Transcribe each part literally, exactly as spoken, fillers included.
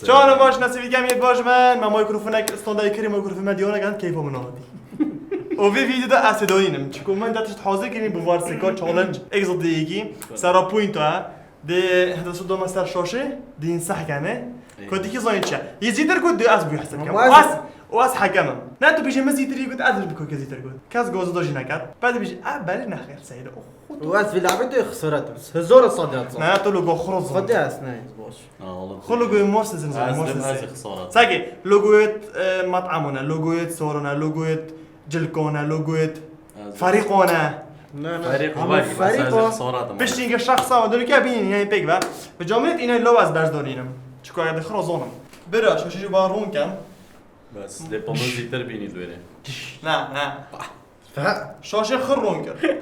Çawan baş, nasîbî kem yek baş me, me microfonek standayî kirî, microfon me diyona kan keyfa min hatî. O vê videoda ez têdayînim. Çiko min de tişt hazir kirî bi varsika challenge, ek zidiyekî. Sera point e. Dê heta su doma ser şaşê, dîn sehkene. Ey. Kotikî zayın çe. Yê zîtir got dê ez bû hesab kem. Ama O ez, o ez hekem im. Ne tu bêjî min zîtir yê got ez bi koke zîtir got. Kes gozu da jî neket. Pedi bêjî, e, belê nexêr seyde. Oh, Û ez vî labê dê xisaret im. Hezar sadî hat zan. Ne, tu logo xuro zan. Xwedê ez ne, baş. Xwe logoyê mor sizin zan, mor sizin. Saki, logoyê, e, mat'amone, logoyê sorone, logoyê cilkone, logoyê ferîqone. Ne, ne. Ferîq Ama wayî, ferîq bes ez o. Xisaratim. Piştî ke şexsa ve dönüke bînin, yani pek ve. Ve camiyet ine lo ez berzdorînim. Çiko ya de xro zonim. Bira, şaşî ji ba rûn kem. Bes, dê pamir zîtir bînî dwêrê. Ne, ne. Fe. Şaşê xir rûn kir.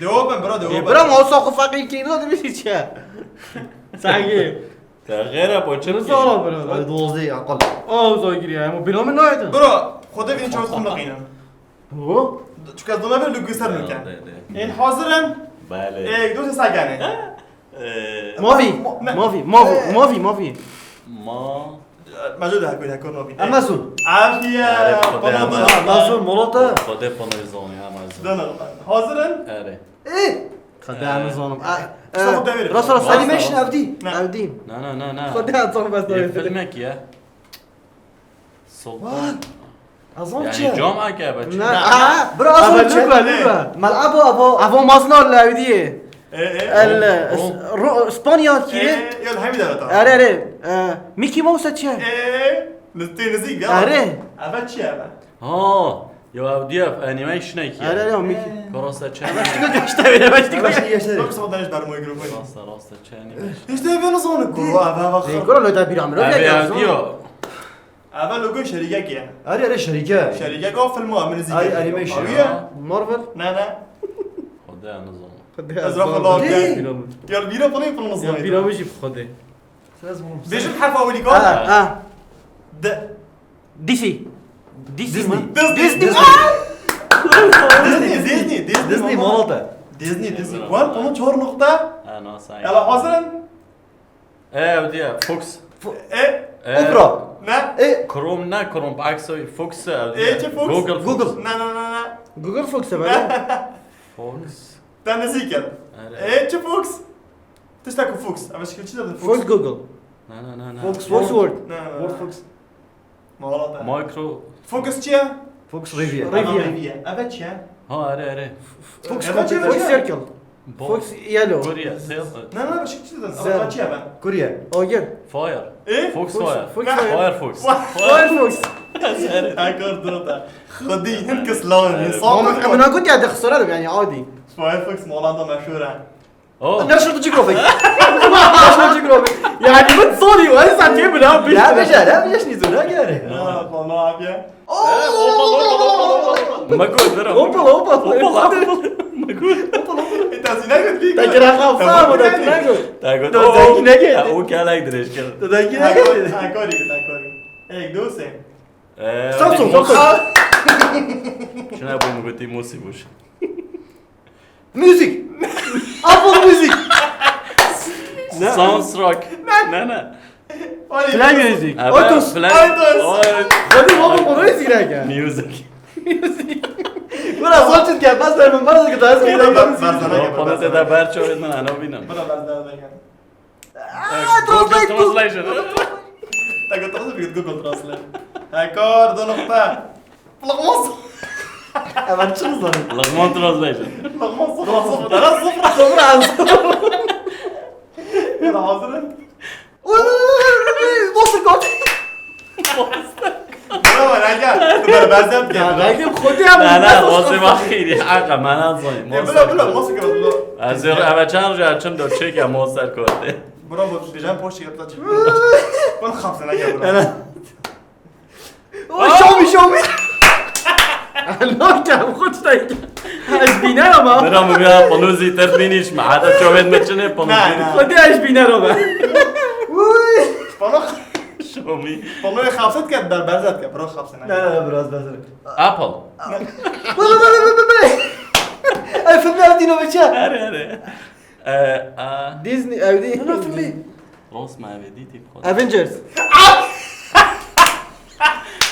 Dewa ben, bira, dewa ben. Bira, ma o saxo feqîr kî, ne, dibî çi? Sanki. Te xêre bo çi? Zara bira. Ay, dozdî, aqil. O zagirî ya, ama bîna min nayêtin. Bira, xwedê vîn çaw xum naqînin. Ho? Çuka dona ver lugû ser nuke. Ên hazir in? Belê. Ê, dost sa gane. Ee, Mavî, ma-, ne. Mavî, mavî, Ee. Mavî, mavî. Ma. Mecûd hekû, hekû navî. Amazon. Afiye. Are, Xwedê Amazon. Amazon, molota. Xwedê panoy zon ya Amazon. Dana. Hazir in? Are. Ê! Xwedê Ee. Amazon. Kısa xwedê verin. Rast, rast, Rast, animation rast. Evdî. Ne. Evdî. Na, na, na, na. Xwedê Amazon bes Ê, navê. Filmek ya. Sultan. Azam Yani çi? Cam ake be çi? Ne, aha, bira azam çi? Lübe, lübe. Mel'abo abo. Abo maznar levdiye. E, e. El, O, o. Ro-, Spanya kire. E, yol hemi de ta. Are, are. E, Mickey Mouse çi? E, nizî, nizî ya. Are. Ava çi ava? Ha, ya ev diye animation ki. Are, are, Mickey. Korasa çi? Başlık göster, başlık Başlık göster. Yoksa o da hiç bermoy grubu. Rasta, rasta çi animation. İşte ben o zaman kuru ava bak. Ey, kuru lo da bir amro Abi ya ev diyor. Ava logo şerîkek e. Erê, erê, şerîke. Şerîkek o filma min zî Ay, kir. Animation. Awiye? Marvel? Ne, ne. Xwedê ez nizanim. Xwedê Ez ez rafa nizanim. lawak Hey! ya. Bîra min. Ya bîra xwe neyê filma Ya zî. Bîra min jî bi Xwedê. Bêjim herfa welî ka? Ha, ha. D. D C. D C Disney. mi? Disney. Disney. Disney, Disney, Disney, Disney, Disney, mama. Malata. Disney, Disney. Wan, pano çar nokta. Ha, nasa. Yala hazir in? E, ew diye, Fox. Fo-, E? E, Opera. Ne? E. Chrome ne, Chrome, bi eksoy Fox, ew diye. E, çi Fox? Google Fox. Google. Ne, ne, ne, ne. Google Fox e, bela. Fox. Te nizî kir. Are. E, çi Fox? Tiştek ku Fox. Ev şikil çi de Fox? Fox Google. Ne, ne, ne, ne. Fox, Fox Word. Ne, ne, ne. Word Fox. Malata. Micro. Focus çi ye? Fox Riviera. Riviera. Riviera. Eve çi ye? Ha, are, are. Fox Eve çi Fox ye? Circle. Bo- Fox Yellow. Korea, sales. Ne, ne, başka çi de? Zer. Eve çi ye ben? Korea. Ogen. Fire. E? Fox Fox, Fire. Fox Ne? Fire. Firefox. Firefox. Ekor durata. Xwedî hin kes lawin. Evet. Ama, ama nagot ya de xisara yani adi. Firefox malanda meşhur ha. Oh. National Geographic. National Geographic. Yani bu soru var, sen diye bile abi. Ne yapacağız? Ne yapacağız? Ne zor ne gere? Ha, bana abi ya. Me got, bira. Hopala, hopala. Hopala, hopala. Me got. Hopala, hopala. E, tazî ne got? Te kira kafa mı da ne got? Te got. Te zengî ne geldi? Ya, o kelek dirêj kir. Te zengî ne geldi? Ha, kori, ha, kori. Ek, do, se. Ee, Samsung, Samsung. Çuna bu mu gotî Mosi boş? Music. Apple Music. Ne? Soundtrack. Ne, ne? Play Music. Abi, Autos. Play. Autos. Oy. Hadi baba, bunu ezgirek ya. Music. Music. Bura son çizgi, ben sana, ben sana, ben sana. Bana te da ber çöğünden ana binem. Bura ben sana. Ah, Google translate, Google. Translation. Te got translate, Google Translate. Hekar, du nokta. Lixmon. Hemen çi zanî? Lixmon translation. Lixmon sıfır sıfır. Ara sıfır. Sıfır az. Ya hazır. Uy, uy, uy, uy, uy, uy, Monster Card. Bravo, Rega. Tu bana benzer Ya, ki. Rega, xwedî ya, Ne, ne, nasıl o zaman xeyri. Haqa, ben az zanî. E, bila, bila, Monster Card, bila. Ez eve çend roj açim dor çek ya Monster Card. Bravo, bir can poşt yaptı. Bana kapsana gel, bro. Oy, Aa! Xiaomi, Xiaomi. Ne kem, xwe tiştek. Ez bîner ama. Bira min ya, pano zî terbînîş me. Heta çavên me çi ne pano Ne, zî. Ne. Xwedê ez bîner ama. Uy. Pano. Xiaomi. Panoyê xapset ke, ber-, berzet ke, bro xapsene. Ne, ne, ne, biraz berzet. Apple. Bele, bele, bele, bele. Ay, filmler dîno beçe. Here, here. Ee, a. Disney, ew dî. Ne, ne, filmî? Rast me evê dîtî bi xwe. Avengers.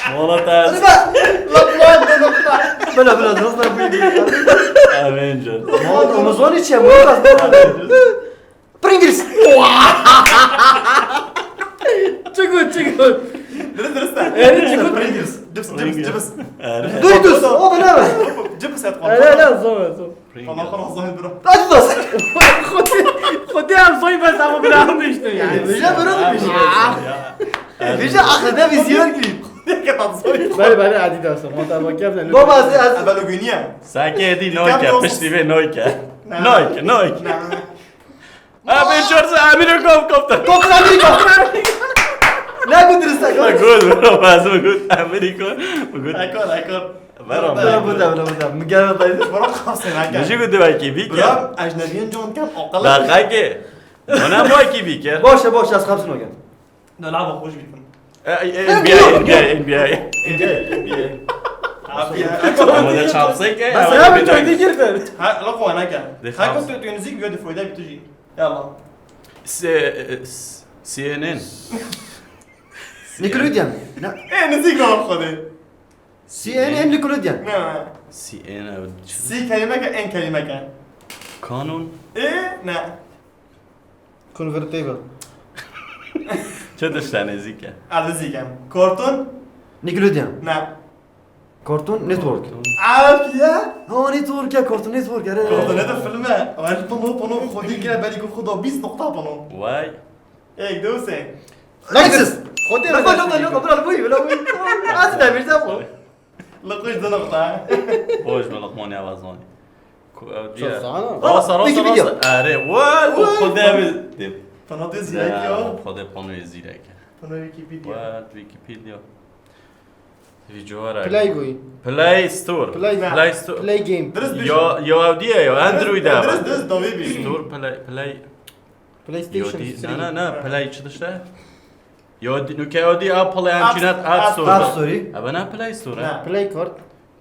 Wala te ez. Bela, bela, rast me evê dîtî. Avengers. Wala, Amazon içi ya, bu kadar. Pringles. Çi got, çi got? Dirist, dirist. Erê, çi got? Pringles. Cips, cips, cips. Erê. Doritos, o da ne? Cips et. Erê, erê, zor, zor. Pringles. Falan, falan, zor, bro. Adidas. Xwedê, xwedê em zor bes ama bila hemî işte yani. Vêca bro demiş. Vêca axirde bir ziyor gibi. Belê, belê, Adidas. Mata bakıyorum. Baba, ez, ez. Ebelo güniye. Sake di Nike, piştî vê Nike. Nike, Nike. Abi, çorsa Amerika koptu. Koptu Amerika. Ne götürürse gör. Good, bro, ben sana good. Amerika, good. Ekor, ekor. Ver ama. Bırak, bırak, bırak, bırak. Mı gel, bırak. Bırak, kalsın, ha, gel. Nişi good, belki bir kere. Bırak, ecnebiyen can kan, akıllı. Daha kanki. Bana bu iki bir kere. Boş, boş, az kapsın o gel. Ne la, bak, hoş bir film. E, e, e, N B A, N B A, N B A. N B A, N B A. Abi ya. Ama da çarpsak ya. Bas ya, bir çöktü girdin. Ha, la, koyana gel. Ha, ko tu, tu, müzik bir de Freud'a bir tuji. Yalla. Se-, e, s-, C N N. Nickelodeon. Ne? E, müzik var xwedê. C N N Nickelodeon. Ne? C N N. Si kelime ke, en kelime ke. Kanun. E, ne. Convertible. Çi tişt e nêzîk e? Ez nêzîk im. Cartoon? Nickelodeon. Ne. Cartoon Network. Afiye? Ha, Network ya, Cartoon Network, erê. Cartoon Network film e. Wer pano, pano, xwedî kire, belî ku xweda bîst nokta pano. Vay. Ek, du, sê. Lexus. Xwedî Lexus, Lexus. Lexus, bira, bu, bira, bu. Aslında bir şey bu. Liqîş di nokta. Boş be, Luqman ya, vazon. Ku ew diye. Çok sağ ol. Rasa, rasa, Wikipedia. Rasa. Are, what? What? Xwedê bi. Fanatê zîrek ya. Xwedê panoyê zîrek. Pano Wikipedia. What? Wikipedia. Vî civara. Play goyî. Play Store. Play, Play Store. Play game. Dirist bêje. Ya, ya ew diye ya, Android e. Dirist, dirist, dawî bî. Store, Play, Play. PlayStation Yo, di-, three. Na, na, na, Play çi tişt e? Yo, di-, nuke yo di Apple e, em App, çînet App App Store. App Store. Ebe ne Play Store e? Na. Play Card.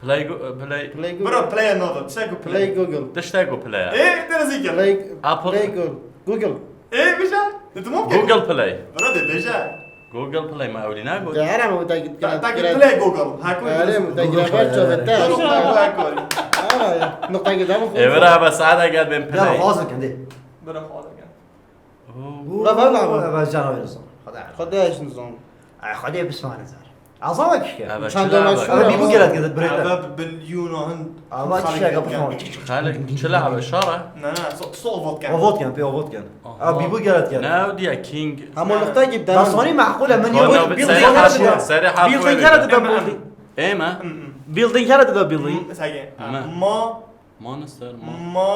Play Go-, Play Play Google. Bro, Play another. Çek o Play. Play Google. Tiştek o Play. E, derezî gel. Play, Apple. Play Google. Google. E, bêje. Ne tamam ki. Google Play. Bro, de bêje. Google Play ma ewlî ne got? De, herem o da git. Ta, ta git Play Google. Ha, Google. Herem o da git. Google Play. Google Play. Google Play. Aa, nokta git ama. E, bira, ebe saada gel ben Play. Ya, fazla kendi. Bira, fazla gel. Û, Lava, lava. Eva canaver zon. Xwedê. Xwedê ez nizon. Ay, Xwedê bismane zar. Azama kişke. Eva çend çila ama eva. Eva bîbû gelet gedet birête. Eva bin yûno hin. Ava kişke kapı falan. Xalek, çila eva şara? Ne, ne, so, so ovot ken. Ovot ken, pê ovot ken. Aha. Eva bîbû gelet gedet. Ne, ew diye King. Ama nokta gibi. Dasoni maqul e, min yo. Serê hap, serê hap. Building yaratı da building. Ema? Building yaratı da building. Sage. Ma. Monster, ma.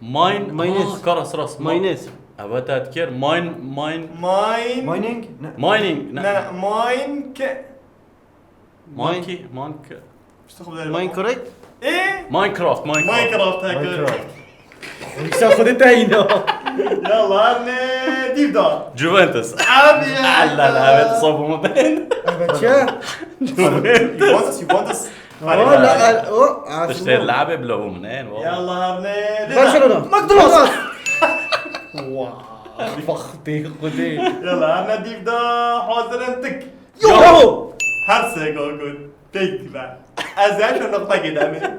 Mine. Mayonez. Ha, kara sras. Ma-, Mayonez. Evet, evet, ker. Mine, mine. Mine. Mining? Ne? Mining, ne? Ne, ne, mine ke- Monkey, monk- İşte bu da Minecraft? E? Minecraft, Minecraft. Minecraft, ha, Minecraft. Sen xwedê te yîna. Ya lan, ne, dîv da. Juventus. Abi ya. Allah, la, evet, sabımı ben. Evet ya. Juventus. Juventus, Juventus. Wala, o, aslında. Tiştê la'bê bila bû min, ên, wala. Yallah, ne, Barcelona. McDonald's. Wow, faxtê xwedê. Yallah, ne dîv da hazir in tik. Yo! Bravo! Her sê gol got. Pek be. Ez her şu nokta gidemê.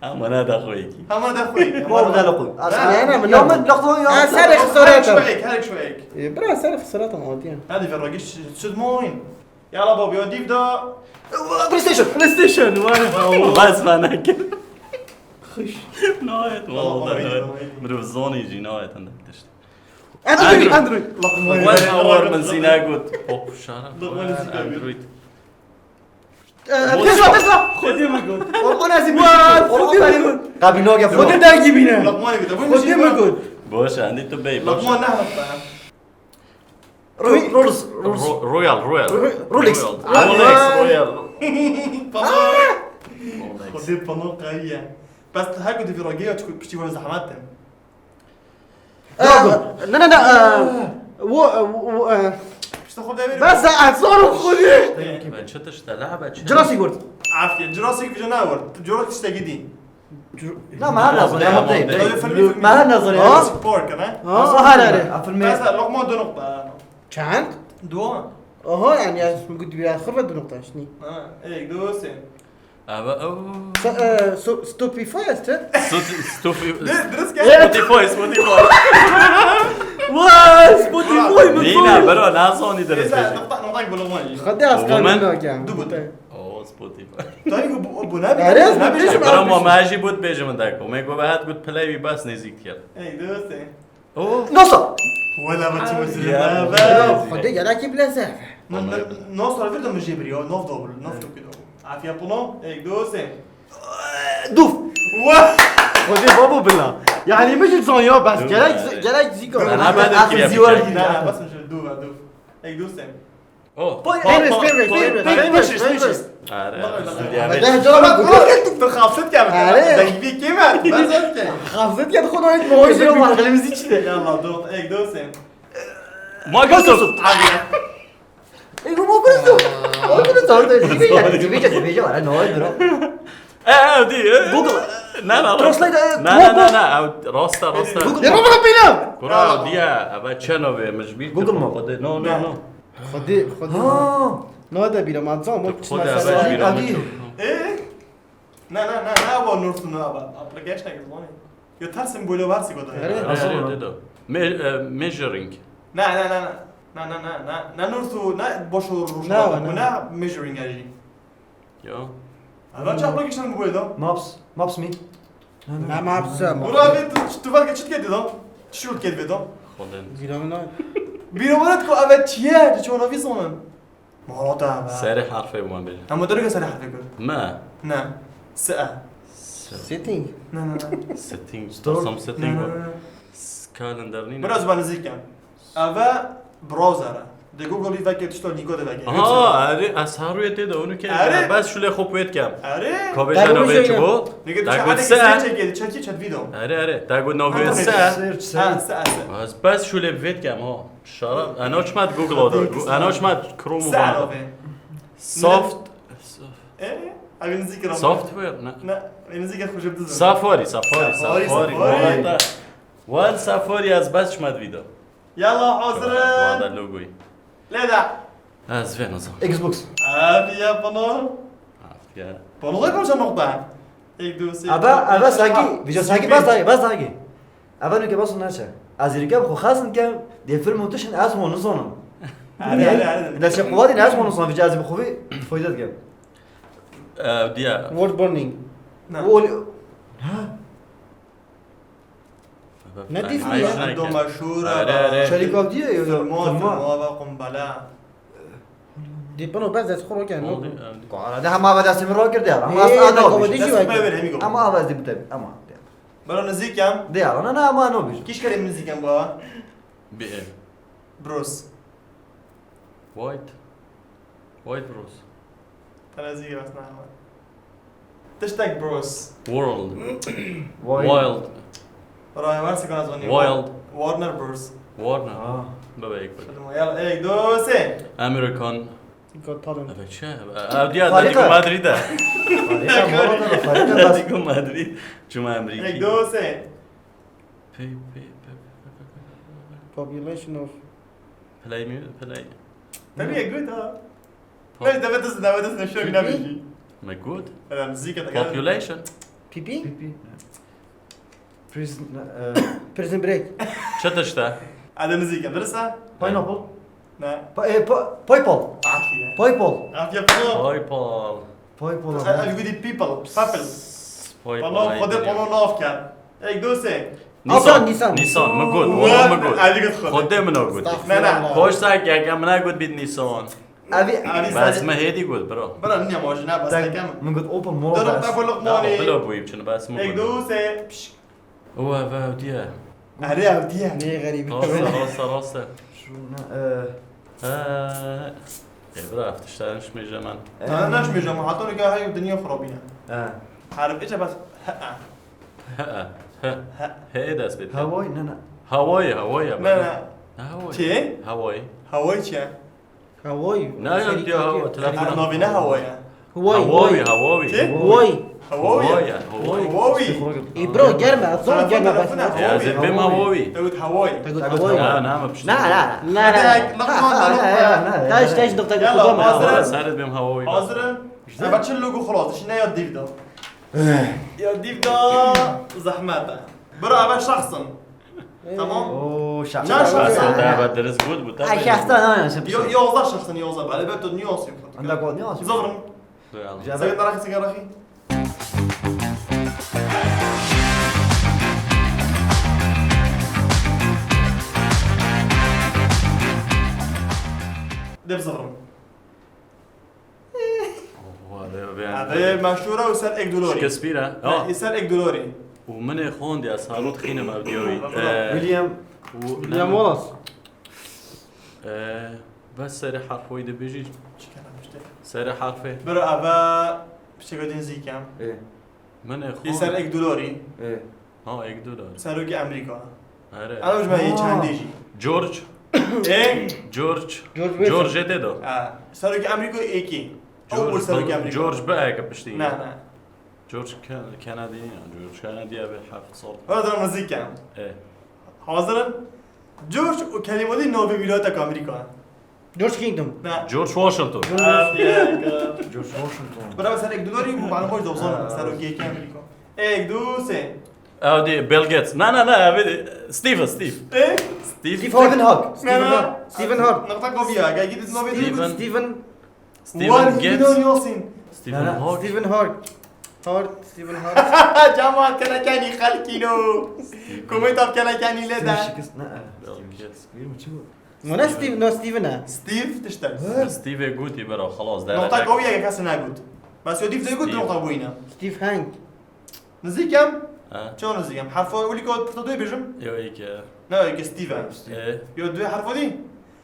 Ama ne da xweyki. Ama da xweyki. Ama da xweyki. Ne, ne, ne, ne. Ya min lafı ya. Ha, serê xisareta. Her şu ek, her şu ek. E, bira, serê xisareta adiyan. Hadi ver, git, süt moin. Yala bab, ya dîv da. PlayStation. PlayStation, vay ha. Bas bana gel. Xş. Nayet, tamam, vallahi, tamam, nayet. Tamam. Mirov zonî jî nayet, hende tişt. Android, Android. Android. Wala war min zîna got. Pop şara. Android. Tesla, Tesla. Xwedê min got. Orqon ezî. Xwedê min got. Qabî noge. Xwedê dergî bîne. Xwedê min got. Boş, endî tu bey, boş. Luqman ne hafta. Ro-, Rolls, Rolls. Ro-, Royal, Royal. Ro-, Rolex. Royal. Rolex, Royal. Pano. Rolex. Xwedê pano qewiye. Bes her ku di vî ragê ya çiku piçî were zehmet e. Dragon. Eh, ne, ne, ne, eh, wo, eh, wo, eh. İşte xwedê vî. Bes, eh, zor xwedê. Ben çi tişt e, lehbe çi? Jurassic World. Afiye, Jurassic vîja ne word. Jurassic tiştekî dî. Na, me her nazanî, Tamam, em deyim. direkt. Öyle filmi Me her nazanî. Jurassic Park, ne? Ha, her, her. A filmê. Mesela Lokman dönük da. Çend? Dua. Oha, yani, yani, gud bir axir ve du nokta şni. Ha, ek dosen. Ava o. Sa-, e, so-, Stopify este? Stopify. Dirist Evet. gel. Spotify, Spotify. Vay, Spotify mı? Nina, bro, nasıl onu da Mesela rastlayacak? nokta nokta bölümü. Hadi az Woman? kalın ya. Du bu. Oo, Spotify. Tabii ki bu, bu ne Nereye bileyim, ne Spotify? bileyim. Bro, ma maji bot bejim da ko. Me go bahat got play bir bas nezik ya. Ek dosen. Oo. Nasıl? Wala bak Ya. çimizin. Hadi gel ki bile zef. No sor bir de müjebir ya, nov dobl, nov dokuz dobl. Afiya puno, ek dosen. Duf. Wah! Hadi babu bila. Yani mi zan ya bas. Dur Gerek, yani. gerek ziko. Ben haber de Afi kire zivar yapacağım. gibi. Na, bas müjebir, du, du. Ek dosen. Oh. Pay, Pinterest, Pinterest, Pinterest, Pinterest, Pinterest. Ara. Bak öyle. Diye Hadi ver. hadi canım. Tu xafset ya. Are. Dengbi kim var? Ben zaten. Hafızet ya da konu etme. O yüzden o var. Elimiz içinde. Yalla dur, ek dosen. Microsoft. Abi. Ego mu kızdı? O gün sordu. Zibece, zibece, zibece var. Ne oldu bro? E, e, di. Google. Na, na, Translate, e, na, na, na, Google. Na, rasta, rasta. Ya baba benim. Kura diye, ava çeno ve mecbir. Google mu? Hadi, no, no, no. Hadi, hadi. Ha. Ne da bile madzan mı? Hadi ava bir Abi. E? Na, na, na, na, o nursun abi. Application is money. Ya tersin böyle var sigorta. Evet. Nasıl dedo? Me, e, measuring. Na, na, na, na. Na, na, na, na. Na nursu, na boş olur. Ne var, ne? Bu ne measuring yani? Yo. Ama çakma geçen bu böyle. Maps. Maps mi? Ne mi hapse ama? Burada bir tu var geçit geldi lan. Şut geldi lan. Hoden. Ziramına. Bir olarak ko evet çiye, çiye ona bir sonun. Mahmut abi. Serê harfê wan bêje. Ama dur ki serê harfê kut. Me. Ne. Se. Setting. Ne, ne, ne. Setting. Store. Tam Ne, setting ne, var. ne. Calendar nîne. Biraz ben zîkem. Eve browser e. De Google veke tişto Nigo de veke. Aha, erê, ez her wê tê de onu ke. Erê. Bes şule xop wet kem. Erê. Kavê Tabii jeno bu vê şey çi ya. bo? Nige tu Da çağa got de se. sen çekedi, çekî çet video. Erê, erê. Da got no vê Aha. se. Search, Ha, search. se, se. Ez bes şule vê kem ha. Şara. Eno çmet Google da. Eno çmet Chrome Se da. ave. Soft. E, abi nizîk ra. Software ne? Ne, nizîk xujib dizim. Safari, Safari, Safari, Safari. Safari. Wala. Wala Safari ez bes çmet vîda. Yalla hazırın. Wala logoyu. Leda. Ez vê nazam. Xbox. Abi ya bana. Ya. Bana da konuşan nokta. Ek dosi. Ava, ava sanki, video sanki bas daha, bas daha ki. Ava nuke bas naçe. Az rike xo xasin ke de film tişin az mı onu sonum. Hadi, hadi, hadi. Da şey kuva din az mı onu sonum, video az bu kuvi fayda ke. Ev diye. Word burning. Ne? Ol. Ha. Ne diyorsun Ay, ya? şuna Endo gel. meşhur Are, ama. are. Çelik av diye ya. Firma, Firma. firma ve kumbala. Di pano bez ez xoro ken. Oldu. Kuara da hama ve destimi ro kirdi ya. Ama Ee, az ben ano komedi bir. Dişi Dest var. me vereyim. Ama avaz di bute. Ama. Bana nizîkem. De ya, ana ama ano bir. Kiş kerem nizîkem bu ha. Bir ev. Bruce. White. White Bros. Tena zî giras na ama. Tiştek Bros. World. Vay. Wild. Raya var sikana zoni. Wild. Warner Bros. Warner. Ah. Baba ek bak. Hadi ma yalla, ek dosi. American. Got talent. Evet, şey. Ev diye Farika. Atletico Madrid de. Farika, Farika, Farika. Atletico Madrid. Cuma Amerika. Ek dosi. Pey, pey, pey. Population of Play mi? Play. Tabii ya, good ha. Pop- Ne, davet etsin, davet etsin, şöyle bir şey. Me good. Adam zika da. Population. Pipi? Pipi. Prison, e, Prison Break. Çatışta. Adam zika, dersa? Pineapple. Ne? Pa, e, pa, PayPal. Afiye. PayPal. Afiye pro. PayPal. PayPal. Abi good people. People. PayPal. Pano, xode pano naf kar. Ek dosi. Nissan. Nissan. Nissan. Me good. Valla me good. Abi good xode. Xode min o good. Ne, ne. Hoş sak ya, em ne good bit Nissan. Abi. Abi Bas sen. Me hêdî good, bro. Bana niye macina bas Tak, tekem. min got Opel Mobile. Dur, tablo Ya, lokmani. Opel buyum şimdi bas me Ek good. dosi. Pişk. O ev ev diye. Are ev diye. Ne garibi. Rasta, rasta, rasta. Şuna, e, Ha. E, bro, ev tiştan şimê jemen. e, Tane naşmeyeceğim. Hatta ne kadar hayır dünya xurabine. e, Harf içe bas. Ha. Ha, ha. He dest bit. Hawaii, ne, ne. Hawaii, Hawaii ya. Ne, ne. Ne Hawaii? Çi? Hawaii. Hawaii çi? Hawaii. Ne ya diyor Hawaii? Telefon. Ha, navine Hawaii. Huawei, Huawei, Huawei. Çi? Huawei. Huawei. Huawei, Huawei. Huawei. Î bro, germ e, zor germ e, bes. Ya, ez ê bêm Huawei. Te got Huawei. Te got Huawei. Ya, na, me pişt. Na, na. Na, na. Te ji, te ji nokta Yalla, hazir in. Ser bêm Huawei. Hazir in. Eva çi logo xulasa, şine ya dîv da. Ya dîv da zehmet e. Bira, eva şexsin. Tamam. Oo, şahs. Çend şahs? Eva diriz got bu, tabii. Ay, şahs da, ha, şahs. Yo-, yozda şahs, yozda. Bale, ben tu niye olsun? Anda kol niye olsun? Zıvrım. Sen rahi, sen rahi. Dev zıvrım. Eve meşhur e û ser ek dolorî. Şikespîr e. Ne, ser ek dolorî. Û min ê xwendî, ez halo dixînim ev diyawî. William. William Wallace. Ee, bes serê harfê dibêjî. Çi kene piştê? Serê harfê. Bira eve piştê din zîkem. Ê. Min ê xwe. Ê ser ek dolorî. Ê. Ha, ek dolorî. Serokê Amerîka. Erê. Ew ji me yê çendê jî. George. Ê? George. George Wilson. George tê do. Ha, serokê Amerîka êkî. Ew bû serokê Amerîka. George bi eke piştî. Ne, ne. George Ken-, Kennedy, ya, George Kennedy ev ê heft sal. Hadi nizîk em. E. Hazir in? George û kelîmodî navê wîlayeteke Amerîka. George Kingdom. Ne. George Washington. George Washington. George Washington. Bira ser ek dolorî bû, bana xweş dozan. Ha. Serokê Amerîka. Ek, du, sê. Ew dî Bill Gates. Na, na, na, ev ê Steve, Steve. E? Steve. Stephen Hawking. Ne, Stephen ne. Hawking. Stephen Hawking. Nokta koviya, gel gidin navê Stephen. Stephen. Stephen Gates. Stephen Hawking. Stephen Hawking. Stephen Hawking. Hawking, Stephen Hawking. Cemaat kene kenî xelkîno. Komêta kene kenî lê de. Steve şikist ne. Bill Gates. Steve mi çi bu? Mana Steve, no Stephen e. Steve tiştek. Steve gotî bira, xelas, derek. Nokta koviya ke kes negot. Bes yo dîv de got nokta bûyîne. Steve Hank. Nizîk em? Ha. Çawa nizîk em? Herfa wî ko pirta duyê bêjim? Yo, êk e. Ne, êk e Steve e. Steve. E. Yo duyê herfa dî?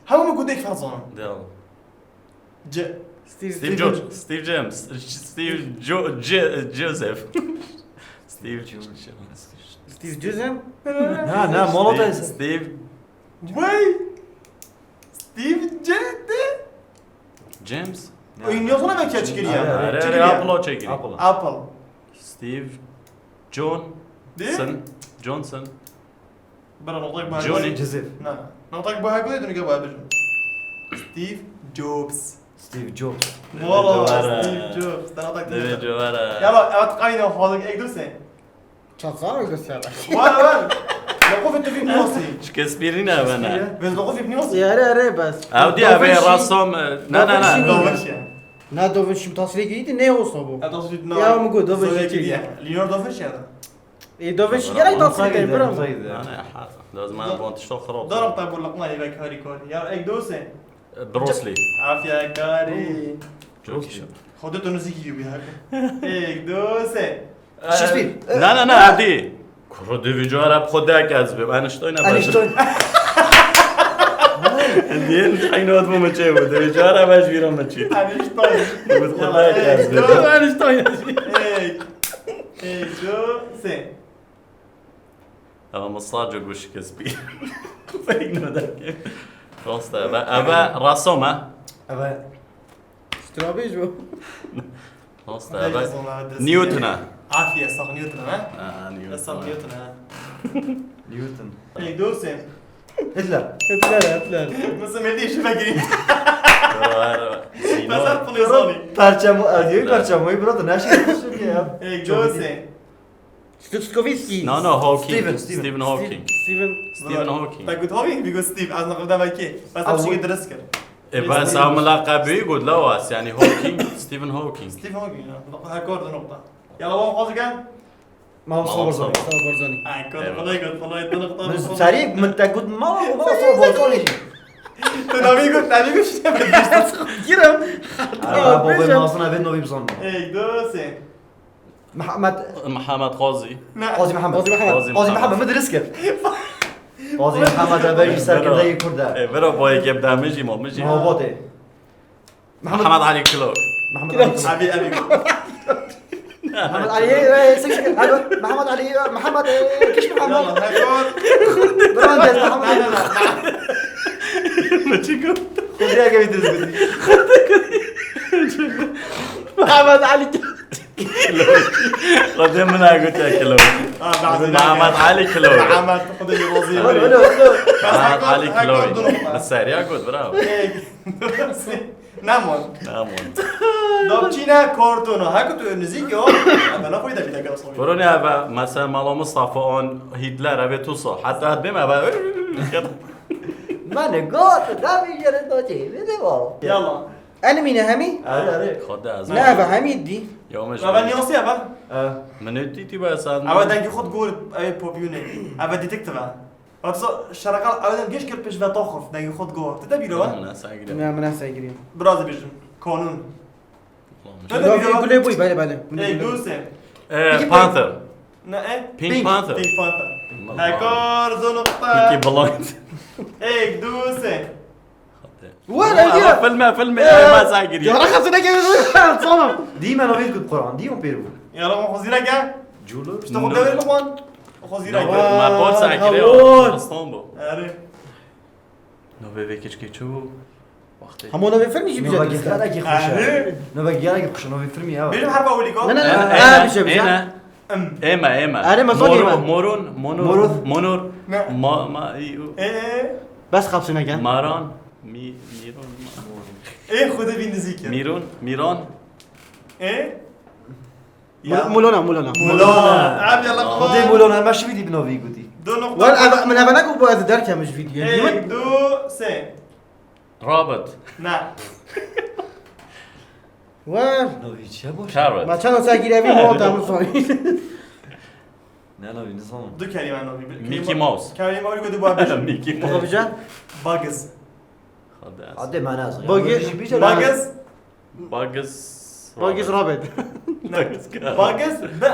Hemû min ku dêk ferz zanim. Devam. Ce- Steve. Steve Jobs. Steve James. Steve Jo-, Je-, Joseph. Steve Jobs. Steve Jobs. Na, na, molo Steve, Steve. Wey! Steve J-, de? James? Oyun yazana ben keç kiriya. Are, are, Çekiliya. Apple o çekiliya. Apple. Apple. Steve John De? Son. Johnson. Bira noktak bu Johnny. Cizir. Na. Noktak bu hakkı dönük bu hakkı. Steve Jobs. Steve Jobs. Valla Steve Jobs. Sen noktak Deve cevara. Ya bak, evet, aynı o halık ek dursun. Çatsa mı gösterdi? Var, var. Lokofê tu vî nasî. Şikespîrî ne bene. Biz lokofê vî nasî. Yare, yare, bes. Ew diye Da Vinci. Ve rasom, e, na, na, na. Da Vinci. Na, Da Vinci tasvîrê kiriye ne olsa bu. Ya, tasvîr na. Ya, mi got, Da Vinci Zoya kiriye. Kiriye. Leonardo da Vinci ya da. E, Da Vinci gerek tasvîr kiriye, bro. Na, ne, ha. Lazım bana bu tişto xirab. Darab tabu lakma yek harî kar. Ya, ek dose. Bruce Lee. Afya kari. Çok iyi. Xwedê tu nizîkî yû bî heke. Êk, du, sê. Shakespeare. Na, na, na, evdî. Kuro dê vî cara bi xwe dek ez bim. Einstein e. Einstein. Diyen Einstein bû min çê bû. Dê vî cara be ji vîra min çî. Einstein. Bi xwe dek ez bim. Einstein. Êk. Êk, du, sê. Ama masajı bu şikespî. Fake no derke. Rast e. Eve, eve rasom e. Eve. Strabêj bû. Rast e. Eve Newton e. Afiye, sağ Newton e. Ha, Newton. Sağ Newton e. Newton. Hey, dostum. Hitler. Hitler, Hitler. Nasıl medya işi bakayım? Mesela pulizoni. Perçemo, diyor perçemo, bro, da ne şey ya? Hey, dostum. Stokowski. No, no, Hawking. Stephen, Stephen. Stephen Hawking. Stephen. Stephen Hawking. Te got Hawking, bî got Steve. Ez nexwe dema kê. Bes ev şikê dirist kir. E, bes ew milaqebî got lawas, yani Hawking, Stephen Hawking. Stephen Hawking, ya. Her kar di noqta. Ya, lawa xwaz gen. Mamosta Barzanî. Mamosta Barzanî. Ay, kar, kolay got, kolay di noqta. Min serî, min te got, ma, Mamosta Barzanî. Tu navî got, navî got, işte. Girim. Ay, baba, nasıl navî navî bizan. Ey, dostum. Mihemed. Mihemed Qazî. Ne. Qazî Mihemed. Qazî Mihemed. Qazî Mihemed. Qazî Mihemed. Min dirist kir. Qazî Mihemed e, belkî serkirdeyê Kurd e. E, bira boyê kê bide min jî, ma min jî. Mabatê. Mihemed. Mihemed Alî Kilo. Mihemed Alî Kilo. Abi, abi. Mihemed Alî, e, sik, sik, alo, Mihemed Alî, e, Mihemed, e, kiş Mihemed. Yalla, hekor. Bira, Mihemed Alî. Min çi got? Xwedê gevî dirist got. Xwedê got. Mehmet Ali Kiloy. Xwedê min a gotiye Kiloy. Ah, bazı Mehmet Ali Kiloy. Mehmet, Xwedê li rozî Alo, biri. Alo, alo. Mehmet Ali Kiloy. Li seriya got, bravo. Ê, Namon. Namon. Dapçîna kartono. Heko tu nizîk yo. Ama ne koyda bir dakika sonra. Korona eve, mesela Mala Mustafa on Hitler eve tusa. Hatta bim eve. Mane got, da bir yere doçe. Ne de var? Yalla. Enimîne hemî? Erê, erê. Xwedê ez Ne eve hemî dî. Ya me ji Eve niyasî eve. Eh. Min ê dîtî be sen. Eve dengê xwe digor, ev popyûnê. Eve detective. Vatsa şereqal ew dem geş kir pêş ve taxif, dengê xwe digor. Te de bîro ve? Min esa girê. Ne, min esa girê. Biraz dibêjim. Kanûn. Ulan, Te de Gulê, bîro ve? Gulê bûy, belê, belê. Gulê, Ey, Gulê. Dûsê. Eh, Panther. Ne, e? Pink Pink. Panther. Pink Panther. Ulan. Hekar du nokta. Peaky Blind. Ey, Dûsê. Were, Ama ya. Filme, filme, Ee, ya, ben sen gireyim. Ya, rahat ne geldi? Tamam. Dî me navê ku Quran, dî on pêr bû. Ya, lan, xwe zîrek e. Cûlû. İşte xwe No. Devrê li xwan. Xwe zîrek No, e. Me bor sen gireyim. Hawar. Aslan bu. Erê. Navê vê keçkê çi bû? Wextê. Hemû navê filmî jî Nova bize gihara ki xweş e. Erê. Nova gihara ki xweş e, navê filmî ya. Benim harfa uliko. Ne, ne, ne. Ene, Aa, ene, bir şey, bir şey. Ene. Em. Ema, ema. Erê, me Moro, sonî me. Morun, Monur, Morur. Monur. Ne. Ma, ma, i, u. Ee. Bes xapsine gel. Maran, mi, Miron, ma. Ê, xwedê vî nizîk e. Miron, Miron. Ê? Ya. Mul-, Mulona, Mulona. Mulona. Abi, Allah Xwedê Allah. Mulona, me şivî dî bi novî gotî. Du nokta. Wal, eve, min eve negot bu ez derkem ji vîdyoyê. Ê, Dî min? Du, sê. Rabbit. Ne. Wal. Novî çi boş? Carrot. Ma çend olsa girevî mi oldu, min sonî. Ne novî, ne sanırım. Du kelime novî. Mickey Mouse. Kelime novî gotî bu abi. Mickey Mouse. Tabii can. Bugs. Hadi. Hadi, mana yazın. Bugs. Bugs. Bugs. Bugs Rabbit. Rabbit. Bugs Rabbit. Be.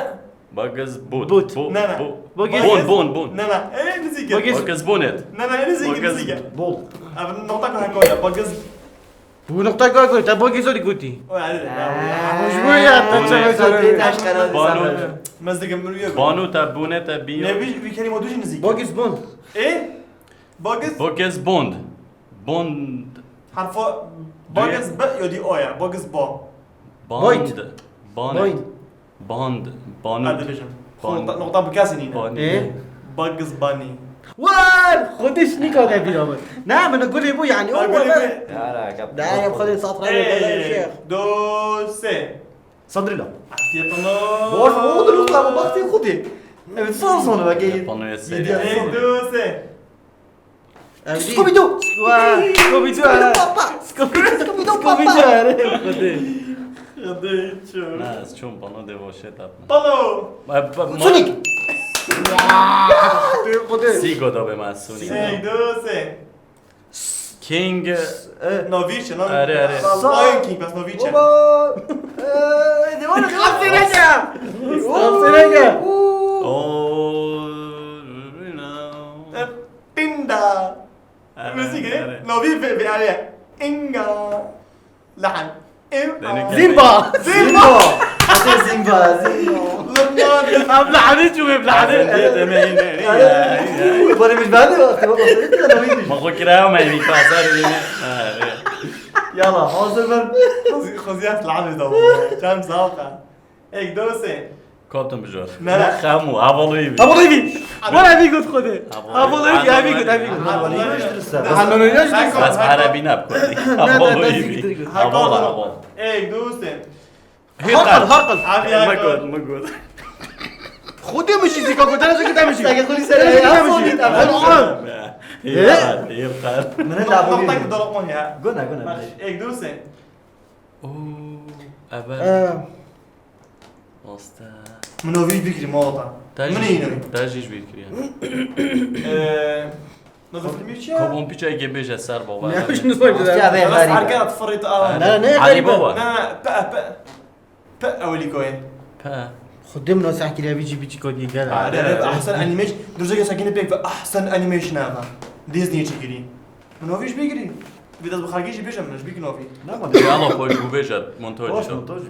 Bugs Boot. Boot. Bu-, Ne, ne. bu-, Bugs Bun, Bun, Bun. Ne, ne. E, nizîk e. Bugs Bugs Bunnet. Ne, ne, nizîk e, Bugs nizîk e. Bol. Abi, nokta koy, koy ya. Bugs. Bu nokta koy, koy. Te Bugs Bunnet gotî. O, yani, Ha, yani. Hoş bu ya, te Bunnet. Çabuk söyle. Taş kanadı Banu. Sanırım. Mezdikim, bunu yok. Banu te, Bunnet te, Biyo. Ne, bir, bir kelime düzgün nizîk e. Bugs Bun. E? Bugs? Bugs Bond. Bond. Harfa Bugs B ya di O ya. Bugs Bo. Bond. Boyd. Bond. Boyd. Bond. Bond. Hadi bêjim. Bond. Nokta, nokta bi kesî nîne. Bond. Ê? Bugs Bunny. War! Xwedê şinika de bîra min. Ne, min gulê bû yani. Ay, o gulê be. Bû. Yara, kap. Ne, ya Xwedê safra Ê, be, şey. Do, se. Sandrila. Atiyetana. Boş, o da lütfen, bu baktı Xwedê. Evet, son sonu bak, iyi. Panoya Yedi seri. Ê, do, se. Evdî. Scooby-Doo! Wa, Scooby-Doo, Scooby-Doo ha. Papa! Scooby-Doo, Scooby-Doo, Scooby-Doo papa! Ha, re, Xwedê. Xwedê ço. Na, ez çûm pano de voşe tapma. Pano! Ba, ba, ma- Sonic! Wa! Xwedê. Sî goda be ma Sonic. Sonic, do, se. King. Eh, Novice, no? Are, are. Sa- Lion King, bas Novice. Oba! Eh, ne var? Kapsene ya! Kapsene ya! Oo. Pinda. Are, Müzik, are. Novi ve, ve, are. Inga. Lahan. Im- Demek Zimba! Zimba! Hatta Zimba, Zimba. Em lahanê çû, em lahanê. Zimba, deme yine, yine, yine. Bana bir ben de bak, tamam, bak, sen de Novi. Ma xwe kiraya me, yine kasar yine. Ha, evet. Yala, hazır ben. Xweziyat lahanê da. Çam zalka. Ek, do, se. Kaptan Bijor. Ne? Xemu, havalı evi. Havalı evi. Bana evi got Xwedê. Havalı evi, evi got, evi got. Havalı evi. Havalı evi. Bas Arabî ne bikardî? Havalı evi. Havalı, havalı. Ek, do, se. Harqal, harqal. Abi, me got, me got. Xwedê min jî zîka got, dene zîka demişî. Seke xwedî ser. Dene zîka demişî. Hadi oğlum. Yılkar, yılkar. Min la bu. Nokta ki dolok mu ya? Gona, gona. Ek, do, se. Oo, ev. Ee. Osta. Min o vî bikirî mawata. Min îno. Te jî ji bîr kiriye. Ee, ne filmî çi ya? Kobon piçe ge bêje ser baba. Ne, şunu söyle. Osta be. Bas herkes at fırıt alan. Ne, ne, Ali Baba. Ne, ne, pe, pe. Pe, ewlî koyê. Pe. Xwedê min o sehkiriye vî jî biçî kodî gel. Are, are, ahsen animation. Durca ke sakine pek ve ahsen animation ava. Disney çekirî. Min o vî ji bîr kirî. Vî dest bi xelkê jî bêje min, ji bîr kirin o vî. Ne ma. Ya Allah, xwe ji bû bêje, montaj. Baş, montaj.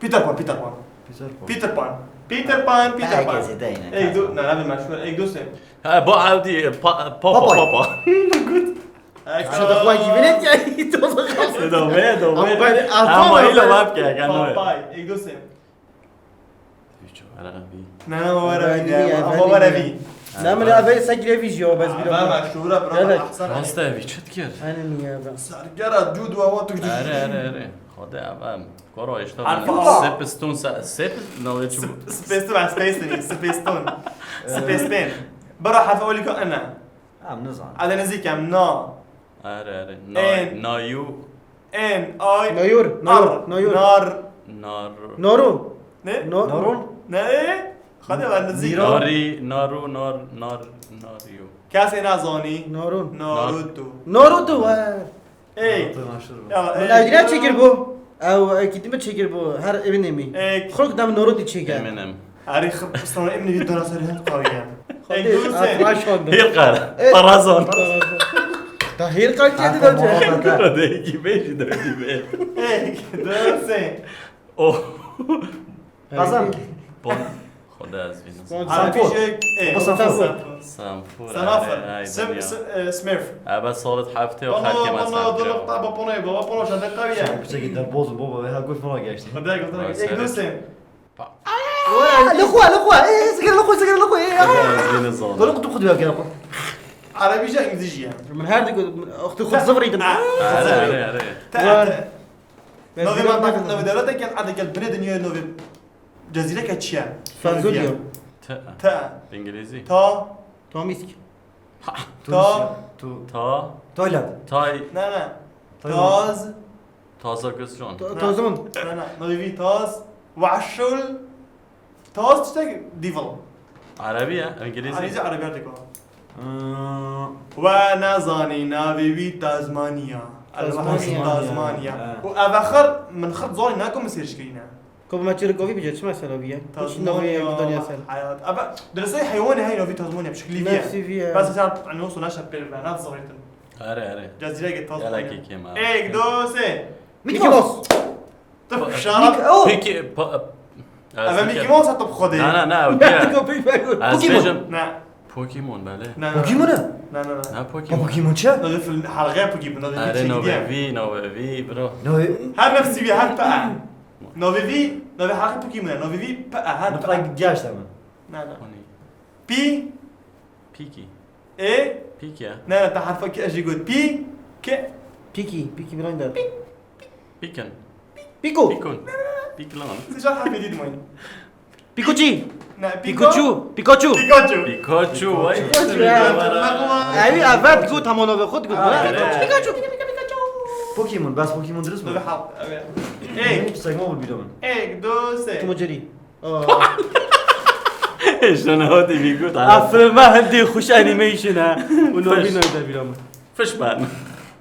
Peter Pan, Peter Pan. Peter Pan. Peter Pan, Peter Pan, Peter Pan. Herkes de yine. Ey, dur, ne, ne, ne, meşhur. Ey, dur sen. Ha, bu Audi, pa-, papa, Popeye. Papa. Good. Şurada kolay gibi ne ki? Dobe, dobe. Ama ben Ama arkamda öyle ben- var ki, yani öyle. Papay, ek dost. Üç, ara bir. Ne, ne, o ara Papay bir, ya, ama o ara bir. Ne, ne, abi, sen girevî jî, o, bes bir Ama ama şura bura Evet. Ahsen. Hasta evi, çit kir. Aynen ya, ben. Sergera, du, du, ama tu Are, are, are. Hadi, ama. Koro işte. Harf A. Sepistun, se-, sep-, ne oluyor ki bu? Sp-, speston, speston, speston. Speston. Bira harf A lik ene. Em nizan. Ade nizîk em, na. Are, are. Na-, En. Nayu. En, ay. Nayur, nayur, Ar. Nayur. Nar. Nar. Noru. Ne? No- Norun. Ne? Hadi ben nizîk. Niro. Nari, naru, nar, nar, nariyo. Kesê nazanî. Norun. Naruto. Naruto, he. Ey. Naruto meşhur bu. Ya, Min ey. Ew direkt çekir bu. Ew, ew gittim çekir bu. Her evin emi. Ey. Xulk dem Naruto çeker. Eminim. Herî xirpistan emnî bir dana serî hem qawiye. Hadi, Ey, dur sen. Atma şonda. Hêr qer. Evet. Tarazon. Ta hêr qer kedi Hatta da muhabbet. Hadi iki beş, dört beş. Ey, dur sen. Oh. Kazan. Pon. Xwedê ez vînim. Pon. Abi Sanfur. Jek, e, Sanfur. Sanfur. Sanfur, Sanfur. Are, ay, Sim-, dunya. Sim-, e, Smurf. Ebe salet hefte yok, Pano, her kim pano, esnaf dolu yok. Tabi pano, baba, pano, şende kaviye. Sen küçük gider bozun baba ve her gün falan geçti. Hadi gel, Vay, hadi gel. Seret. Ekdosin. Pa- Aa, lixwe, lixwe, ê, sigara lixwe, sigara lixwe, ê, aa. Hadi ez vînim zon. Dolu kutu kutu ya, gel. Arabî jî, îngilîzî jî ye. Min her di ku, xtu xut zivir îdim. Are, are, are. Te, Vay. te. Navê mantak, navê dewletekê, erdekê binê dinyayê navê cezîreke çi ye? Fenzulya. Te. Te. Bi îngilîzî. Ta. Tomîsk. Ha. Ta. Tunusya. Tu. Ta. Tayland. Tay. Ne, ne. Tayvan. Taz. Tazakistan. Ta-, Ha. Tazon. Ne, ne. Navê vî Taz. Wahşul. Taz tiştek devil. Erebî ye, îngilîzî. Îngilîzî, erebî her dika. Hmm. We nezanî navê wî Tazmanya. Tazmanya. Elwahşî Tazmanya. Ha. Û eve xir, min xir zanî ne ku min sêrişkirîne. Ku bi me çirkovî bije, çi mesela bîye? Hiç Tazmanya, navê daniya ser. Heyat. Eve, dirisey heywanê hey navî Tazmanya, bi şeklî vî ye. Nefsî vî ye. Bes sen, hani, olsun, ne şer pêr be, ne dizavêtin. Are, are. Cezîreke Tazmanya. Gelekî kêm, are. Êk, du, sê. Mickey Mouse. Tu Mick-, şarap. Oh! Peki, pa-, ez Eve dikey- Mickey Mouse tu bi Xwedê. Na, na, na, ew diye. Mickey Mouse. Ez Pokemon. bêjim. Na. Pokemon, belê. Na, na, na. Pokemon e? Na, na, na. Na, Pokemon. Pokemon çi? Navê film, halqeya Pokemon, navê Are, çekî navê diye. vî, navê vî, bro. Navê Her nefsî vî, her pe. Navê vî, navê halqê Pokemon e, navê vî pe, her pe. Mutlak gerçekten mi? Na, na. O ne? Pi. Piki. E? Piki ya. Ne, ne, ta harfa ki, ez jî got. Pi. Ke. Piki, Piki Blinder. Pikin. Piku. Pikun. Pik lan. Siz can harfê dî dimayın. Pikuçî. Ne, Piko. Pikuçu. Pikoçu. Pikachu. Pikachu, vay. Pikachu, ya. Evi evet got, hema navê xwe digot. Ha, Ha, evet. Pikachu. Pikachu. Pokemon, bas Pokemon dirist mi? Tabii, ha, evet. Ek. Segma vur bir zaman. Ek, du, sê. Tom û Jerry. Aa. Şuna hadi bir gut. Ev filme hindî xweş animation e. Û navî Fish. navî de bîra min. Fishman.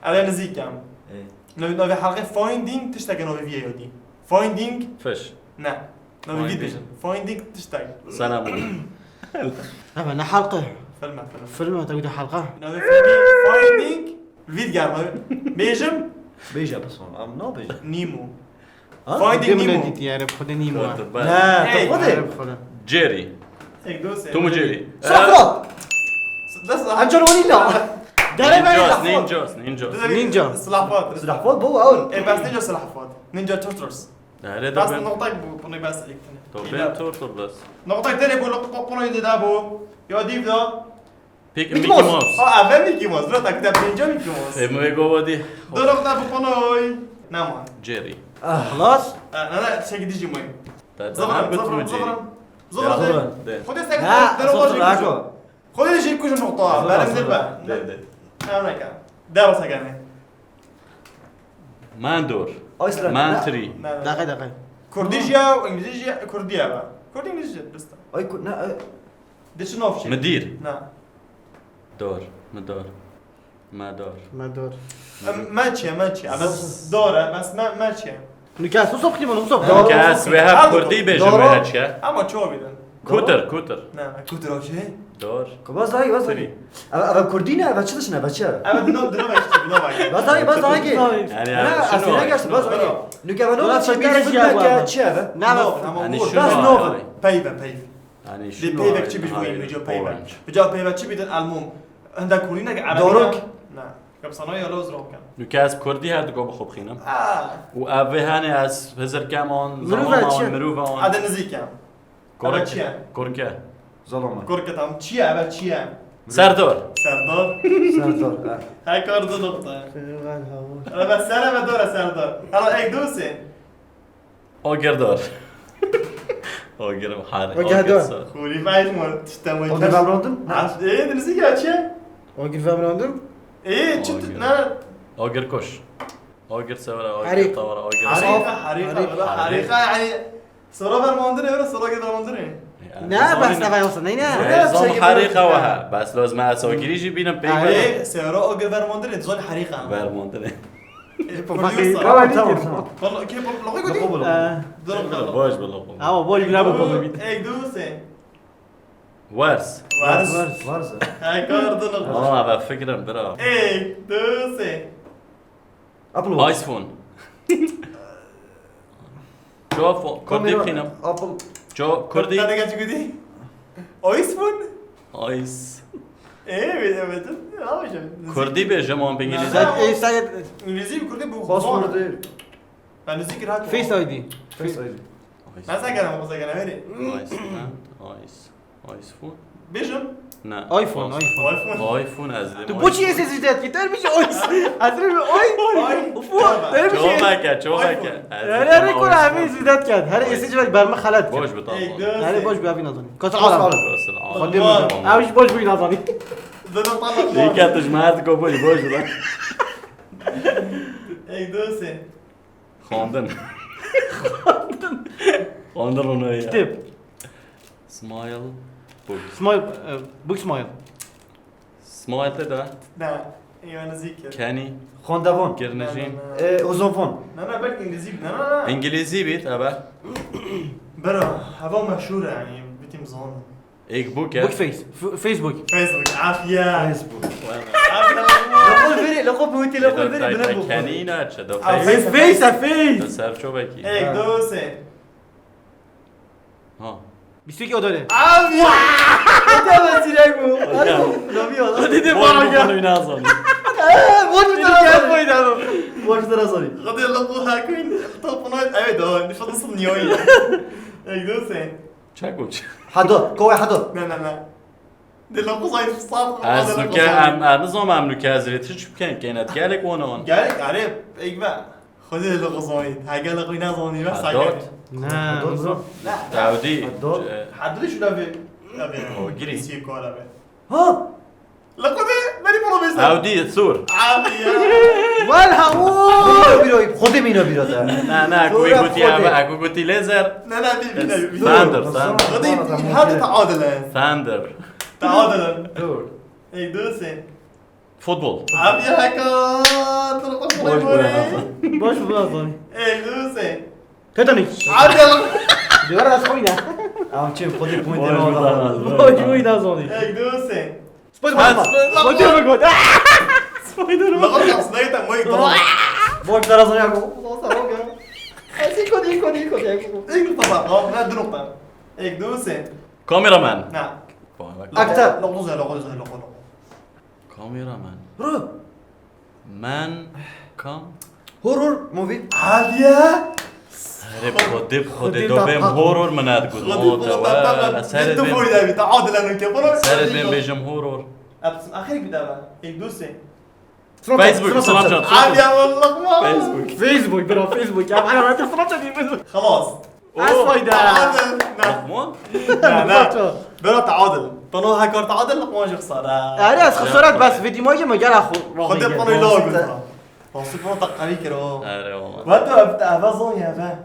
Eve nizîk em. Ê. Navê, navê halqê Finding tişteke navê vî ye yadî. Finding? Fish. Ne. Navê vî Finding. dibêjin. Finding tiştek. Selam. Eve ne halqe? Filme, filme. Filme, te wî de halqa. Navê filmî Finding. Vî diger navê. Bêjim? Bêje, bes, em nabêjin. Nemo. Ha? Finding Nemo. Dîtî, yare, bi Xwedê Nemo. Kotib Ne, Hey. tu Xwedê. Yare, bi Xwedê. Jerry. Ek, du, sê. Tom û Jerry. Şafrat. Dest Angelina. Dere Ninjas, bere Ninjas, Ninjas. Ninja. Ninja. Silahfat. Silahfat bu, ew. E, bas Ninja Silahfat. Ninja Turtles. Dere de Bas ben. noktak bu, bunu bas ektin. To ben Turtle bas. Noktak dere bu, noktak bunu da bu. Ya div da. Peki Mickey Mickey Mouse. Mouse. Ha, ben Mickey Mouse. Bro, tak da birinci Mickey Mouse. E, mu ego vadi. Dur, nokta bu bunu oy. Ne man? Jerry. Xlas? Ha, ne, ne, şey gideceğim oyun. Zaten Zıvırın, bir zıvırın, türlü zıvırın. Zıvırın. Ya, de. Hadi sen Ha, de, de, Sofra de, Ako. Xwedê jî kujin nokta. Zor, Benim zor. Dilbe. De, de. Ewneka. Dewa segane. Mandor. Iceland. Mantri. Ne, ne. Daqiqa, daqiqa. Kurdî jî ya, Îngilîzî jî ya, Kurdî ya be. Kurdî, Îngilîzî jî, bista. Ay, ku-, ne, e, Dişi navşî. Midir. Ne. Dor. Midor. Medor. Medor. Em, me çi ye, me çi ye? Bes dor e, bes me, me çi ye? Nuke ez wisa bixînim, wisa Nuke ez wê her Her kurdî bêjim, dor. Wê her çi ye? Ama çoğu bilin. Kutir, kutir. Ne, ne, kutir o şey. Dor. Ku bas dayı, bas dayı. Ev, ev kurdî ne, ev çi dişin, ev çi ev? Evet, no, dino bak işte, dino bak. Bas dayı, bas dayı. Yani, Ne, yani, şunu asîre var, gerçi, şunu bas var. dayı. Nuke ev no Biraz çi bir şey ya, çi ev? Ne, No, bak. Tamam, Yani, bu. şunu Bas var no. yani. Peyve, peyve. Yani, Lê şunu peyvek var, çi bijî yani, wî, mico peyvek. Orange. Bica peyvek çi bidin elmûm. Hende kurdî ne ki erebî Doruk. ne? Ne. Sana ya lewz rom ken. Nuke ez bi kurdî her duka bi xwe bixînim. Ah. Û ev vê henê ez hizir kem an, Mirov zalama e, çi an, ye? Mirov an. Hadi nizîk e. Kurk. Eve çi ye? Kurk e. Zalama. Kurk e, tamam. Çi ye? Eve çi ye? Serdar. Serdar. Serdar, ha. Her kar du nokta. Serdar, ha. Eve ser, eve dor e, Serdar. Hala ek du sê. Agirdar. Agir har-, Agirdar. Agir sar. Xûrî vay mı? Tişte mı? O da vemrandın? Ha, e, nizîk e, çi ye? Agir vemrandın? E, çi tu-, Agir. Ne? Agir koş. Agir sevra, agir Harîk. Tavara, agir Harîka, harîka, Harîk. Harîka, yani, sora vermandin, öyle sora gel vermandin. Yani, Ne, zaten bes ne var olsa, ne, ne? E, Öyle zam şey gibi harîka olsa. Wa ha. Bes lazım ha, sokiri jî bînim pek Harîk. E, sora agir vermandin, zon harîka. Vermandin. E, Tamam, producer. Tamam, tamam. Vallahi, ke, vallahi, Lafı bul. Ee, Dur, Baş bul, lafı bul. Ama bol güne bu konu bitti. Ek, du, sê. Wers. Wers. Wers. Wers. Hey, kar du nokta. Aa, ben fikrim, bira. Ek, du, sê. Apple Watch. iPhone. Ço fo-, Kurdî Kamera, bixînim. Apple. Ço Kurdî. Tane geç gudi. iPhone. Ice. Ee, evet, evet. Kurdî bêjim an bi îngilîzî. Sen, e, sen İngilizce bir Kurdî bu. Password. Ben nizîkî rahat. Face I D. Face I D. Ice. Ben sen gelen, ben sen gelen, hadi. Ice, ha? Ice. Ice phone? Bêjim. Ne. iPhone, iPhone. iPhone. iPhone ez dedim. Tu boçî S S D kî, ter bir şey ice. Hatırlıyor musun? Oy. Oy. Uf, ter bir şey. Çoğu belki, çoğu belki. Her, her konu abi S S D kâr. Her S S D ber mi xelet. Boş bu tamam. Her boş bir abi nazım. Kaç alalım. Kaç alalım. Abi boş bu nazım. Dur, tamam. İyi ki atış, mert kopoli, boş bu lan. Ek, du, sê. Xwendin. Xwendin. Xwendin rûnayî ye. Kitêb. Smile. Book. Smile, e, book smile. Smile te de. Ne, ê nizîk e. Kenny. Xwendevon. Girnijîn. Ne, ne, ne. E, ozonvon. Ne, ne, belki İngilizî bî, ne, ne, ne. İngilizî bît, ebe. Bira, heva meşhur e, yani, bitim zon. Ek book e. Book face. F-, Facebook. Facebook. Afiye. Facebook. Afiye. Laqo veri, laqo buti, laqo veri, bine bu. Kenî ne çe do? Face, face, face. Ser çobekî. Ek, du, sê. Ha. Bîst û iki odore. Afiye. Hadi ama direkt bu. Hadi. Hadi de bana gel. Bunu nazan. Boş bir tane. Boş bir tane. Hadi laqo hakin. Top bunu. Evet, o. Nişan nasıl niye oynuyor? Ek, du, sê. Çek uç. Hado, kove hado. Ne, ne, ne. Dilo kuzay fırsat. Ez nuke em, em nizom em nuke ez rê tişt bikin, kênet gelek wan wan. Gelek, erê, pek be. Xwedê dilo kuzay. Ha gelek wî nezanî, be. Hadot. Ne, ne. Tawdî. Hadot. Hadri şu da bir, da bir. O, girî. Sî kora be. Ha! Li Xwedê, berî bolo bêjin. Ew dî, sûr. Abi ya. Welha, ooo. Bîro, bîro, Xwedê mîna bîro te. Ne, ne, ku Xwedê. Gotî ev, ku gotî laser. Ne, ne, bî, bî, ne, bî. Thunder, thunder. Xwedê, hadi te adil e. Thunder. Te adil e. Dur. Ek, du, sê. Futbol. Abi ya, heka, tu boş boş bore. Boş boş. Ek, du, sê. Titanic. Abi ya. Diyor az oyna. Ama çim, Xwedê point. Boş boş. Boş boş da zoni. Ek, du, sê. Spider-Man. Spider-Man. Spider-Man. Spider-Man. Laqad yapsın, ne yeter, mı yeter? Boş dara zani yako. Zor sarı ya. Asi kodi, kodi, kodi. Ek nokta var, ne, du nokta. Ek, du, sê. Kameraman. Na. Aktör. Laqad zor, laqad zor, laqad zor. Kameraman. Ru. Man kam? Horror movie. Aliye. Herê Xwedê, Xwedê do bêm horror min ad got. O te we, ez herê bêm. Tu boy devi, ta adilen û ke bana. Ez herê bêm bêjim horror. Apsın, ahir bir daha. Ek, du, sê. Facebook, Snapchat. Aliye, wallah ma. Facebook. Facebook, bro, Facebook. Ya, bana, bana Snapchat değil, Facebook. Xelas. Ez fayda. Luqman? Ne, ne. Bira, teadil. Pano hekar teadil, Luqman jî xisare. Erê, ez xisare, bes vîdî ma yê me gel axu. Xwedê pano ila gota. Nasıl pano te qevî kir o. Erê, wala. Ve tu ev, ev zon ye, ve.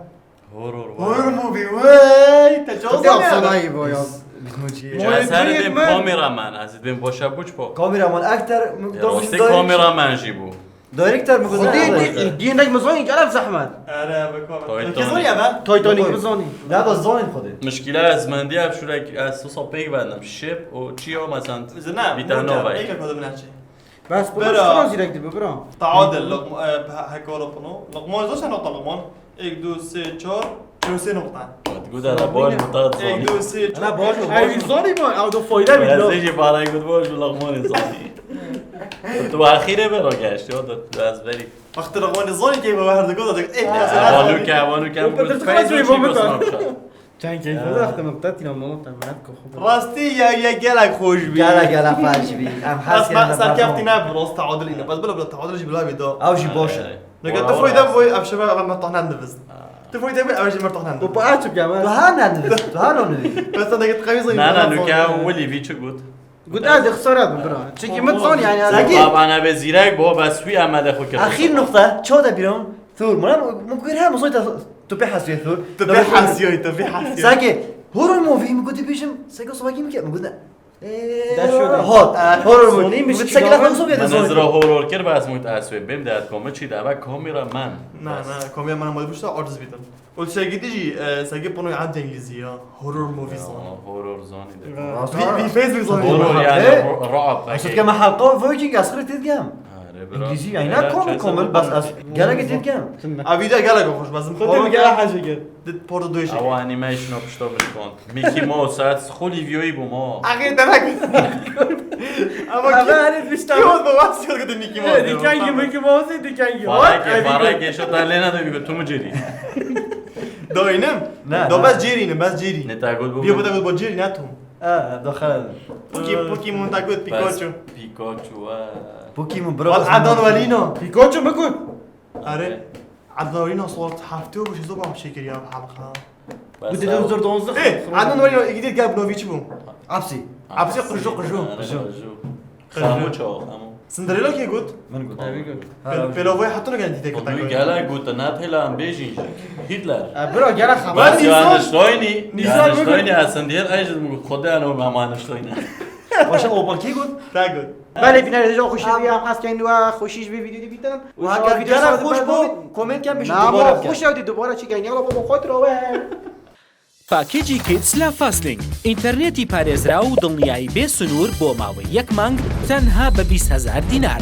Horror, horror movie, wey, te çok zor ya. Sanayî bu ya. Biz muciye. Ez herê bêm kameraman, ez bêm başa buç po. Kameraman, aktor, rastî kameraman jî bû. Director mi Xwedê gotin? Di-, di-, di-, hinek mi zanî, gelek zehmet. Ere, be, ko. Titanic. Ülke zor ya be. Titanic mi zanî? Ne be, zanî Xwedê. Mişkîla ez mendî ev şûrek ez wisa pêk vendim. Şip û çiyo, mesela, Zina, Vita Nova. Eke Xwedê min her şey. Bes, bu bira. Şuna zîrek dibe, bira. Taadil, Luqm-, e, he-, hekoro pino. Luqman zor sen nokta Luqman. Ek, du, sê, çar, çar, sê nokta. Hadi, bu da bol mutat zanî. Ek, du, sê, çar. Ana, bol, bol. Ay, zanî mi? Ew da fayda bir. Ez jî para got bol, Luqman zanî. Tu axîrê be ragehişt ya, tu ez verî. Wextê rexwanê zanî kê be her digot, digot, "Ê, Aa. mesela." Eva nûke, eva nûke, Û min got, Petir "Feyz Xaçoyî Xaçoyî bo bo Snapchat." Snapchat. Çend keyf Ya. Wextê min qetîna mama te, me ko xwe. Rastî ya, ya gelek xweş bî. Gelek, gelek xweş bî. Em hez Bas kirin me serkeftî ne, rast teadil îne. Bas bila, bila teadil jî bila bî da. Ew jî boş e. Neke tu foyda boy, ev şive, ev me tahnen divist. Tu foyda boy, ev jî me tahnen divist. Û pa açık ya, ben. Tu ha ne divist, tu ha ne divist. Bas sen de git qevî zanî. Na, na, nûke ew welî vî çi got? Got, "Ez dixsara bim, bira." Çekî min zan yani. Saki. Baba ne be zîrek bo, bes wî em de xwe kir. Axîr nokta, çawa de bîra min? Thor. Min, min got, "He, min zan tu pê hesiyê Thor." Tu pê hesiyê, tu pê hesiyê. Saki, horror movie, min got, "Bêjim, saki, sovakî min ke." Min got, "Ne." Ee, Dest şöyle. Hot. Horror movie. Sonî min got, mişkî "Saki, lan. Lafı sovyet Min zor." Ezra horror kir, bes min got, "Ez wê bêm de, et komê çî de, eve kamera men." Na, na, kamera men, mal bişta, aciz bîtim. Ol şegîdî jî, e, segi pano ya Îngilîzî ya. Horror movies lan. Ya, horror zanî de. Vî, vî Facebook zanî. Horror yani, He? ro-, ra'b. Esas ke me halka Viking ez xirê têt gem. Are, bira. İngilizce yani, Hele, ne komik çözüm komik, bas yapalım. As, gerek têt gem. A video gelek hoş, bas. Xwe tê gel hacı gel. Dit porto doyşe. Awa animation o pişto mişkon. Mickey Mouse, saat xuli vioyi bu mo. Axir demek. Ama Ama ki, hani biz ki tamam. O da var, yok da Mickey Mouse. Diken gibi Mickey Mouse, diken gibi. Farake, farake, şu da lena da bir götümü ceri. Da inim? Ne, Da ne? Bes ceri inim, bes ceri. Ne ta got bu? Bir bu da got bu ceri, ne tu? Ha, da xalal. Poki, Pokemon ta got Pikachu. Pikachu, ha. Pokemon, bro. Wal Adnan Welino. Pikachu mu got? Are. Adnan Welino sor hafte bu şey zor bir şey ya halka. Bu dedi zor donzuk. Eh, Adnan Welino, gidip gel bu noviçi bu. Apsi. Apsi kuju, kuju. Kuju. Xamo çawa, xamo. Cinderella kê got? Min got. Evi got. Pel-, Pelovayê hetino gel dîte kota. Gelek got, ne têla em bêjin jî. Hitler. E, bira, gelek xabar. Bas ya Einstein'i. Einstein'i, ez Cinderella ej min got, Xwedê ano be Einstein'i. Başa o bakî got? Te got. Belê, bînerê, xweşî bi em hez keyin we, xweşî ji vê vîdyoyê dîtin. Û heger gelek xweş bû, komênt ken, bêjin dubare bikin. Xweş ew dî dubare çi keyin, yala baba xwe dirawe. Pakêcî Kids la Fastlink، ئینتەرنێتی پارێزراو و دڵنیایی بێ سنوور بۆ ماوەی یەک مانگ تەنها بە بیست هەزار دینار.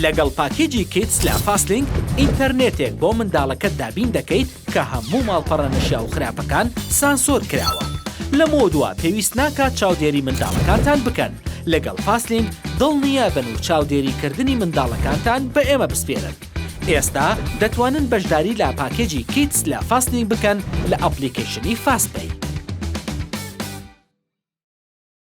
لەگەڵ پاکێجی Kids la Fastlink، ئینتەرنێتێک بۆ منداڵەکەت دابین دەکەیت کە هەموو ماڵپەڕە نەشیاو و خراپەکان سانسۆر کراوە. لەمەوە دوا پێویست ناکات چاودێری منداڵەکانتان بکەن. لەگەڵ Fastlink دڵنیا بن و چاودێریکردنی منداڵەکانتان بە ئێمە بسپێرن. ئێستا دەتوانن بەشداری لە پاکێجی Kids لە Fastlink بکەن لە ئەپلیکەیشنی FastPay.